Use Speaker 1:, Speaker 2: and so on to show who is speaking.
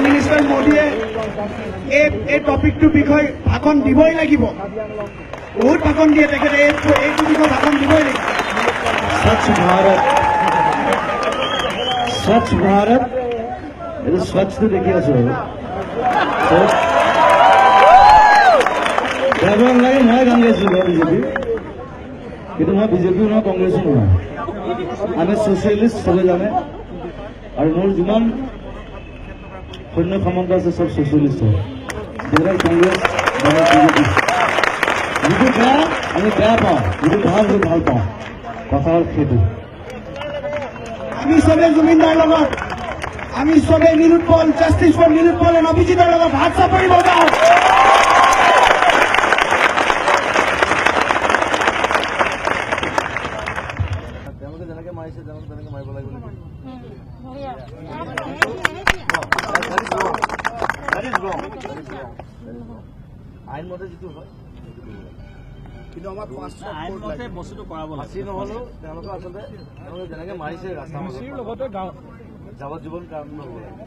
Speaker 1: Prime minister মোদীয়ে এই টপিকটোৰ বিষয়ে ভাষণ দিবই লাগিব। বহুত ভাষণ দিয়ে তেখেতে, এইটো বিষয়ে ভাষণ দিবই লাগিব।
Speaker 2: স্বচ্ছ ভাৰত, স্বচ্ছ ভাৰত, এইটো স্বচ্ছটো দেখি আছো আৰু বেয়া নালাগে। মই গান গাইছিলো বাৰু বিজেপি, কিন্তু মই বিজেপিও নহয়, কংগ্ৰেছো নহয়, আমি ছচিয়েলিষ্ট, চবে জানে। আৰু মোৰ যিমান সৈন্য সামন্ত আছে চব ছচিয়েলিষ্ট হয়, যিবিলাক কংগ্ৰেছ মানে বিজেপি। যিটো বেয়া আমি বেয়া পাওঁ, যিটো ভাল সেইটো ভাল পাওঁ, কথা হ'ল সেইটো।
Speaker 1: আমি চবে জুবিনদাৰ লগত, আমি চবে Nilotpal, justice for Nilotpal and অভিজিতৰ লগত হাত চাপৰি বজাওঁ।
Speaker 3: তেওঁলোকে যেনেকে মাৰিছে তেওঁলোকে তেনেকে মাৰিব লাগিব নেকি? আইনমতে যিটো হয় সেইটো কৰিব লাগে।
Speaker 4: কিন্তু আমাৰ
Speaker 5: আইনমতে বস্তুটো কৰাব লাগে।
Speaker 3: ফাঁচি নহ'লেও তেওঁলোকে আচলতে তেওঁলোকে যেনেকে মাৰিছে ৰাস্তাৰ মাজত, যাৱজ্জীৱন কাৰাদণ্ড হ'ব লাগে।